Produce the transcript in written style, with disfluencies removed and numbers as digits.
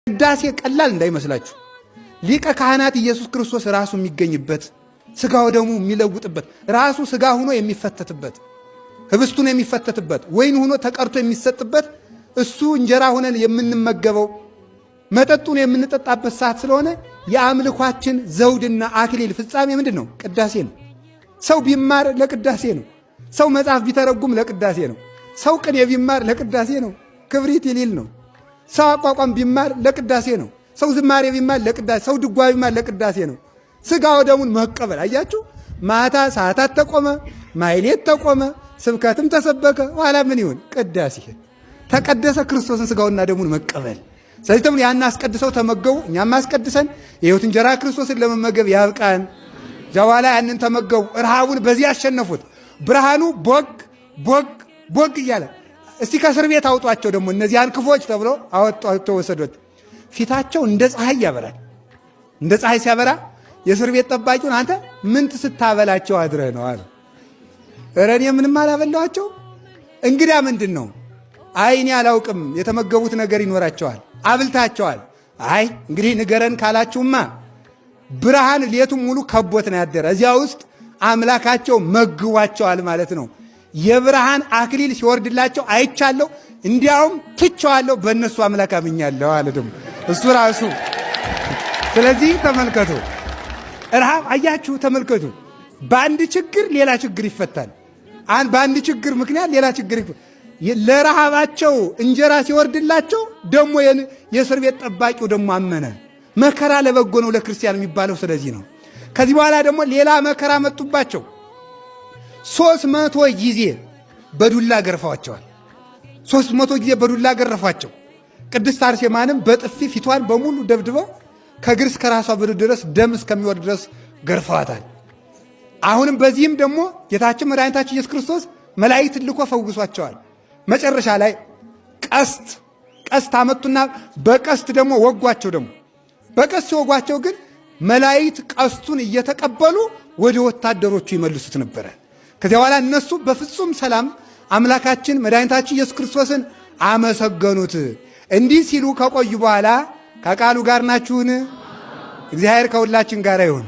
ቅዳሴ ቀላል እንዳይመስላችሁ። ሊቀ ካህናት ኢየሱስ ክርስቶስ ራሱ የሚገኝበት፣ ስጋው ደሙ የሚለውጥበት፣ ራሱ ስጋ ሆኖ የሚፈተትበት፣ ህብስቱን የሚፈተትበት፣ ወይን ሆኖ ተቀርቶ የሚሰጥበት፣ እሱ እንጀራ ሆነን የምንመገበው፣ መጠጡን የምንጠጣበት ሰዓት ስለሆነ የአምልኳችን ዘውድና አክሊል ፍጻሜ ምንድን ነው? ቅዳሴ ነው። ሰው ቢማር ለቅዳሴ ነው። ሰው መጽሐፍ ቢተረጉም ለቅዳሴ ነው። ሰው ቅኔ ቢማር ለቅዳሴ ነው። ክብሪት ይሊል ነው። ሰው አቋቋም ቢማር ለቅዳሴ ነው። ሰው ዝማሬ ቢማር ለቅዳሴ፣ ሰው ድጓ ቢማር ለቅዳሴ ነው። ስጋ ወደሙን መቀበል አያችሁ። ማታ ሰዓታት ተቆመ፣ ማሕሌት ተቆመ፣ ስብከትም ተሰበከ። ኋላ ምን ይሁን? ቅዳሴ ተቀደሰ፣ ክርስቶስን ስጋውና ደሙን መቀበል። ስለዚህ ደግሞ ያን አስቀድሰው ተመገቡ። እኛም አስቀድሰን የሕይወት እንጀራ ክርስቶስን ለመመገብ ያብቃን። እዚያ በኋላ ያንን ተመገቡ። ረሃቡን በዚህ ያሸነፉት። ብርሃኑ ቦግ ቦግ ቦግ እያለ እስቲ ከእስር ቤት አውጧቸው ደግሞ እነዚያን ክፎች ተብሎ አወጧቸው፣ ወሰዶት። ፊታቸው እንደ ፀሐይ ያበራል። እንደ ፀሐይ ሲያበራ የእስር ቤት ጠባቂውን አንተ ምን ስታበላቸው አድረህ ነው አለ። ኧረ እኔ ምንም አላበላኋቸው። እንግዳ ምንድን ነው? አይ እኔ አላውቅም፣ የተመገቡት ነገር ይኖራቸዋል፣ አብልታቸዋል። አይ እንግዲህ ንገረን ካላችሁማ ብርሃን ሌቱን ሙሉ ከቦት ነው ያደረ። እዚያ ውስጥ አምላካቸው መግቧቸዋል ማለት ነው። የብርሃን አክሊል ሲወርድላቸው አይቻለሁ፣ እንዲያውም ትቸዋለሁ፣ በእነሱ አምላክ አምኛለሁ አለ ደግሞ እሱ ራሱ። ስለዚህ ተመልከቱ፣ ረሃብ አያችሁ፣ ተመልከቱ። በአንድ ችግር ሌላ ችግር ይፈታል። በአንድ ችግር ምክንያት ሌላ ችግር፣ ለረሃባቸው እንጀራ ሲወርድላቸው ደግሞ የእስር ቤት ጠባቂው ደግሞ አመነ። መከራ ለበጎ ነው ለክርስቲያን የሚባለው ስለዚህ ነው። ከዚህ በኋላ ደግሞ ሌላ መከራ መጡባቸው። 300 ጊዜ በዱላ ገርፈዋቸዋል። 300 ጊዜ በዱላ ገረፏቸው። ቅድስት አርሴማንም በጥፊ ፊቷን በሙሉ ደብድበው ከእግር እስከ ራሷ ብር ድረስ ደም እስከሚወርድ ድረስ ገርፈዋታል። አሁንም በዚህም ደግሞ ጌታችን መድኃኒታችን ኢየሱስ ክርስቶስ መላእክት ልኮ ፈውሷቸዋል። መጨረሻ ላይ ቀስት አመጡና በቀስት ደግሞ ወጓቸው። ደግሞ በቀስት ሲወጓቸው ግን መላእክት ቀስቱን እየተቀበሉ ወደ ወታደሮቹ ይመልሱት ነበረ። ከዚያ በኋላ እነሱ በፍጹም ሰላም አምላካችን መድኃኒታችን ኢየሱስ ክርስቶስን አመሰገኑት። እንዲህ ሲሉ ከቆዩ በኋላ ከቃሉ ጋር ናችሁን? እግዚአብሔር ከሁላችን ጋር ይሁን።